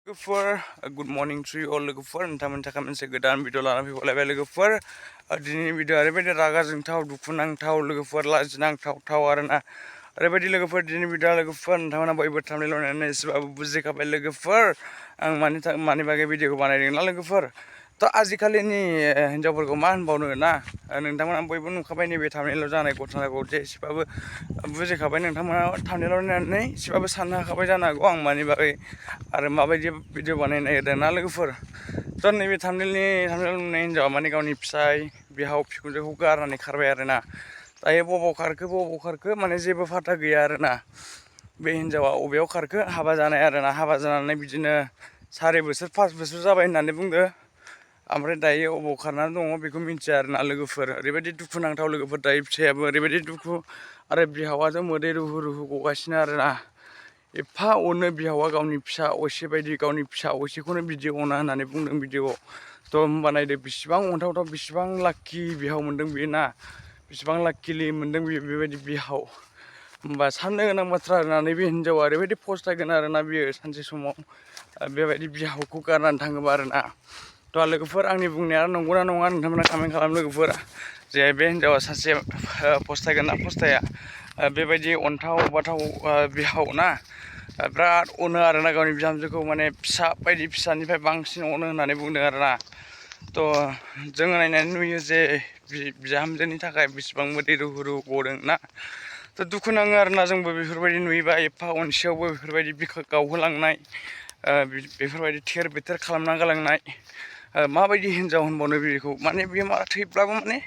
Logofer, good morning to you all logofer. Nonton थाखाय मोनसे गोदान भिडिअ लाना फैबावलायबाय लोगोफोर। दिनैनि भिडिअ ओरैबायदि रागा जोंथाव दुखुनांथाव लोगोफोर लाजिनांथाव आरोना। ओरैबायदि लोगोफोर दिनैनि भिडिअ लोगोफोर नोंथांमोना बयबो थांनायल' नायनानै एसेबाबो बुजिखाबाय लोगोफोर। आं मानि बागै भिडिअखौ बानायदों ना लोगोफोर। थ' आजिखालिनि हिनजावफोरखौ मा होनबावनो ना नोंथांमोना बयबो नुखाबाय नैबे थांनायल' जानाय घटनाखौ जे एसेबाबो बुजिखाबाय नोंथांमोना थांनायल' नायनानै एसेबाबो साननो हाखाबाय जानो हागौ आं मानि बागै आरो माबायदि भिडिअ बानायनो नागिरदों ना लोगोफोर। थ' नैबे थांनायल नुनाय हिनजावा माने गावनि फिसाय बिहाव बिखुनजोखौ गारनानै खारबाय आरोना। दायो बबाव खारखो माने जेबो फाथा गैया आरोना। बे हिनजावा अबेयाव खारखो हाबा जानाय आरोना। हाबा जानानै बिदिनो 4 बोसोर 5 बोसोर जाबाय होननानै बुंदो। ओमफ्राय दायो अबाव खारनानै दङ बेखौ मिन्थिया आरोना लोगोफोर। ओरैबायदि दुखुनांथाव लोगोफोर दायो फिसायाबो ओरैबायदि दुखु आरो बिहावाथ' मोदै रुहु गगासिनो आरोना। एफा अनो बिहावा गावनि फिसा असे बायदि गावनि फिसा असेखौनो बिदि अना होननानै बुंदों भिडिअ'आव। थ' होमबा नायदो बेसेबां अनथावथाव बेसेबां लाक्कि बिहाव मोनदों बियो ना। बेसेबां लाक्किलि मोनदों बियो बेबायदि बिहाव। होमबा साननो गोनां बाथ्रा आरोना नैबे हिनजावा ओरैबायदि फस्थायगोन आरोना बियो सानसे समाव बेबायदि बिहावखौ गारनानै थाङोबा आरोना। थ' लोगोफोर आंनि बुंनाया नंगौना नङा नोंथांमोना कमेन्ट खालाम लोगोफोर। जे बे हिनजावा सासे फस्थायगोन ना फस्थाया बेबायदि अनथाव बाथाव बिहाव ना। बिराद अनो आरोना गावनि बिहामजोखौ माने फिसा बायदि फिसानिफ्राय बांसिन अनो होननानै बुंदों आरोना। थ' जोङो नायनानै नुयो जे बिहामजोनि थाखाय बेसेबां मोदै रुहु गदों ना। थ' दुखु नाङो आरोना जोंबो बेफोरबायदि नुयोबा एफा अनसेयावबो बेफोरबायदि बिखा गावहोलांनाय बेफोरबायदि थेर बेथेर खालामना गालांनाय माबायदि हिनजाव होनबावनो बेखौ माने बे मा थैब्लाबो माने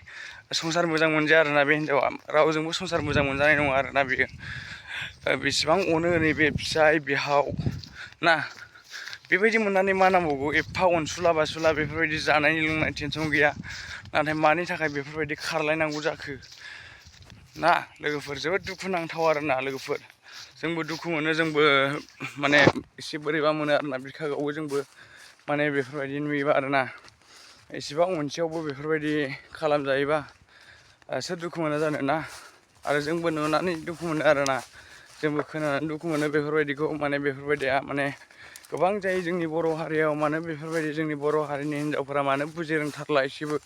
संसार मोजां मोनजाया आरोना बे हिनजावा रावजोंबो संसार मोजां मोनजानाय नङा आरोना बियो। बेसेबां अनो नैबे फिसाय बिहाव ना। बेबायदि मोननानै मा नांबावगौ एफा अनसुला बासुला बेफोरबायदि जानायनि लोंनाय टेनसन गैया। नाथाय मानि थाखाय बेफोरबायदि खारलायनांगौ जाखो ना लोगोफोर जोबोद दुखु नांथाव आरोना लोगोफोर। जोंबो दुखु मोनो जोंबो माने एसे बोरैबा मोनो आरोना बिखा गावो जोंबो माने बेफोरबायदि नुयोबा आरोना। एसेबां अनसेयावबो बेफोरबायदि खालामजायोबा सोर दुखु मोना जानो ना। आरो जोंबो नुनानै दुखु मोनो आरोना। जोंबो खोनानानै दुखु मोनो बेफोरबायदिखौ माने बेफोरबायदिया माने गोबां जायो जोंनि बर' हारियाव मानो बेफोरबायदि जोंनि बर' हारिनि हिनजावफोरा मानो बुजि रोंथारला एसेबो।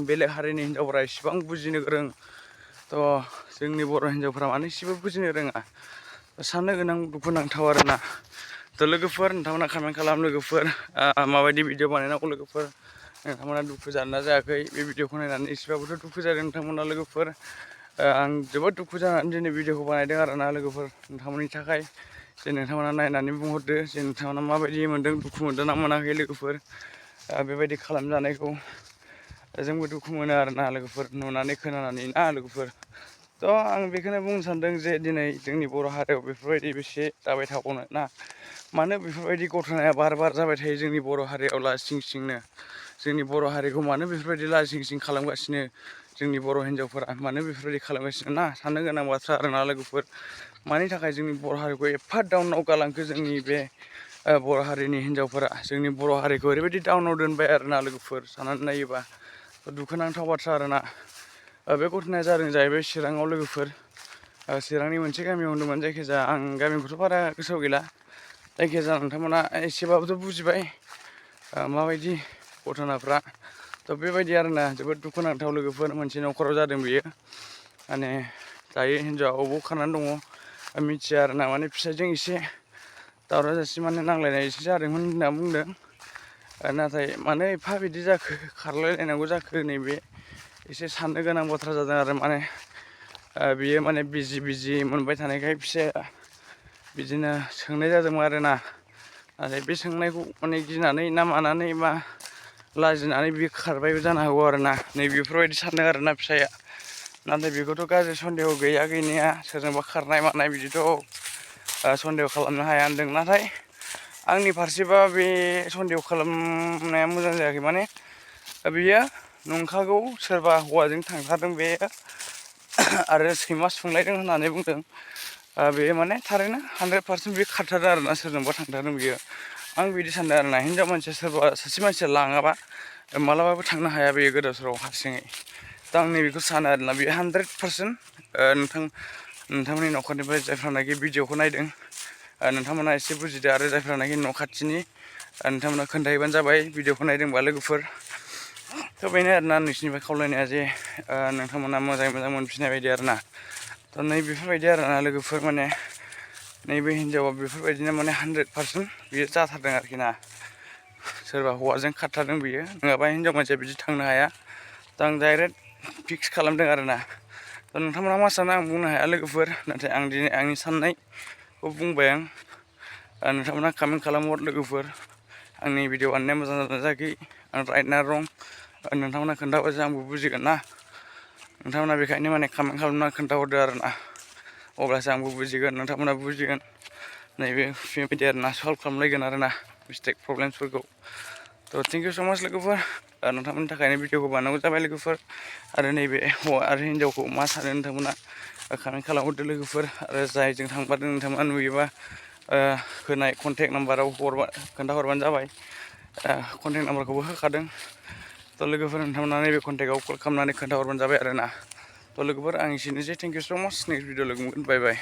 बेलेग हारिनि हिनजावफोरा इसेबां बुजिनो गोरों। थ' जोंनि बर' हिनजावफ्रा मानो एसेबो बुजिनो रोङा। साननो गोनां दुखुनांथाव आरोना। थ' लोगोफोर नोंथांमोना कमेन्ट खालाम लोगोफोर माबायदि भिडिअ बानायनांगौ लोगोफोर। नोंथांमोना दुखु जादोंना जायाखै बे भिडिअखौ नायनानै एसेबाबोथ' दुखु जादों नोंथांमोना लोगोफोर। आं जोबोद दुखु जानानै दिनै भिडिअखौ बानायदों आरोना लोगोफोर नोंथांमोननि थाखाय। जे नोंथांमोना नायनानै बुंहरदो जे नोंथांमोना माबायदि मोन्दों दुखु मोनदों ना मोनाखै लोगोफोर। बेबायदि खालामजानायखौ जोंबो दुखु मोनो आरोना लोगोफोर नुनानै खोनानानै ना लोगोफोर। थ' आं बेखौनो बुंनो सानदों जे दिनै जोंनि बर' हारियाव बेफोरबायदि बेसे जाबाय थाबावनो ना। मानो बेफोरबायदि घटनाया बार जाबाय थायो जोंनि बर' हारियाव लासिं सिंनो। जोंनि बर' हारिखौ मानो बेफोरबायदि लासिं सिं खालामगासिनो जोंनि बर' हिनजावफोरा मानो बेफोरबायदि खालामगासिनो ना साननो गोनां बाथ्रा आरोना लोगोफोर। मानि थाखाय जोंनि बर' हारिखौ एफा डाउनाव गालांखो जोंनि बे बर' हारिनि हिनजावफोरा जोंनि बर' हारिखौ ओरैबायदि डाउनाव दोनबाय आरोना लोगोफोर साननानै नायोबा दुखुनांथाव बाथ्रा आरोना। बे घटनाया जादों जाहैबाय चिराङाव लोगोफोर। चिरांनि मोनसे गामियाव होनदोंमोन जायखिजाया आं गामिखौथ' बारा गोसोआव गैला। जायखिजाया नोंथांमोना एसेबाबोथ' बुजिबाय माबायदि घटनाफ्रा। थ' बेबायदि आरोना जोबोद दुखुनांथाव लोगोफोर मोनसे न'खराव जादों बेयो। माने दायो हिनजावा अबाव खारनानै दङ मिथिया आरोना माने फिसाइजों एसे दावराव जासि माने नांलायनाय एसे जादोंमोन होनना बुंदों। नाथाय मानो एफा बिदि जाखो खारलायलायनांगौ जाखो नैबे एसे साननो गोनां बाथ्रा जादों आरो माने बियो माने बिजि मोनबाय थानायखाय फिसाया बिदिनो सोंनाय जादोंमोन आरोना। नाथाय बे सोंनायखौ माने गिनानै ना मानानै मा लाजिनानै बियो खारबायबो जानो हागौ आरोना नैबेफोरबायदि सानदों आरोना फिसाया। नाथाय बेखौथ' गाज्रि सन्देह गैया गैनाया सोरजोंबा खारनाय मानाय बिदिथ' सन्देह खालामनो हाया होनदों। नाथाय आंनि फारसेबा बे सन्देह खालामनाया मोजां जायाखै माने बियो नंखागौ सोरबा हौवाजों थांथारदों बे आरो सैमा सोंलायदों होननानै बुंदों। बेयो माने थारैनो 100% बे खारथारदों आरोना सोरजोंबा थांथारदों बियो। आं बिदि सानदों आरोना हिनजाव मानसिया सोरबा सासे मानसिया लाङाबा मालाबाबो थांनो हाया बेयो गोदाव सोराव हारसिङै। दा आं नैबेखौ सानो आरोना बेयो 100% नोंथांमोननि न'खरनिफ्राय जायफ्रानाखि भिडिअखौ नायदों नोंथांमोना एसे बुजिदो आरो जायफ्रानाखि न' खाथिनि नोंथांमोना खोन्थाहैबानो जाबाय भिडिअखौ नायदोंबा लोगोफोर। थ' बेनो आरोना नोंसिनिफ्राय खावलायनाया जे नोंथांमोना मोजाङै मोजां मोनफिननाय बायदि आरोना। थ' नै बेफोरबायदि आरोना लोगोफोर माने नैबे हिन्जावा बेफोरबायदिनो माने 100% बियो जाथारदों आरोखि ना। सोरबा हौवाजों खारथारदों बियो, नङाबा हिन्जाव मानसिया बिदि थांनो हाया। थ' आं डाइरेक्ट फिक्स खालामदों आरोना। थ' नोंथांमोना मा सानो आं बुंनो हाया लोगोफोर, नाथाय आं दिनै आंनि साननायखौ बुंबाय आं। नोंथांमोना कमेन्ट खालामहर लोगोफोर, आंनि भिडिअ बानायनाया मोजां जादोंना जायाखै, आं राइट ना रं नोंथांमोना खोन्थाहरसो आंबो बुजिगोन ना। नोंथांमोना बेखायनो माने कमेन्ट खालामना खोन्थाहरदो आरोना, अब्लासो आंबो बुजिगोन नोंथांमोना बुजिगोन। नैबे बेबायदि आरोना सल्भ खालामलायगोन आरोना मिस्टेक प्रब्लेम्सफोरखौ। थ' थेंक इउ स' माच लोगोफोर, नोंथांमोननि थाखायनो भिडिअखौ बानायनांगौ जाबाय लोगोफोर। आरो नैबे हौवा आरो हिन्जावखौ मा सानो नोंथांमोना कमेन्ट खालामहरदो लोगोफोर। आरो जायजों थांफादों नोंथांमोना नुयोबा होनाय कन्टेक्ट नाम्बाराव खोन्थाहरबानो जाबाय। कन्टेक्ट नाम्बारखौबो होखादों। थ' लोगोफोर नोंथांमोना नैबे कन्टेक्टआव कल खालामनानै खोन्थाहरबानो जाबाय आरोना। थ' लोगोफोर आं एसेनोसै, थेंक इउ स' माच, नेक्स्ट भिडिअ लोगो मोनगोन, बाय बाय।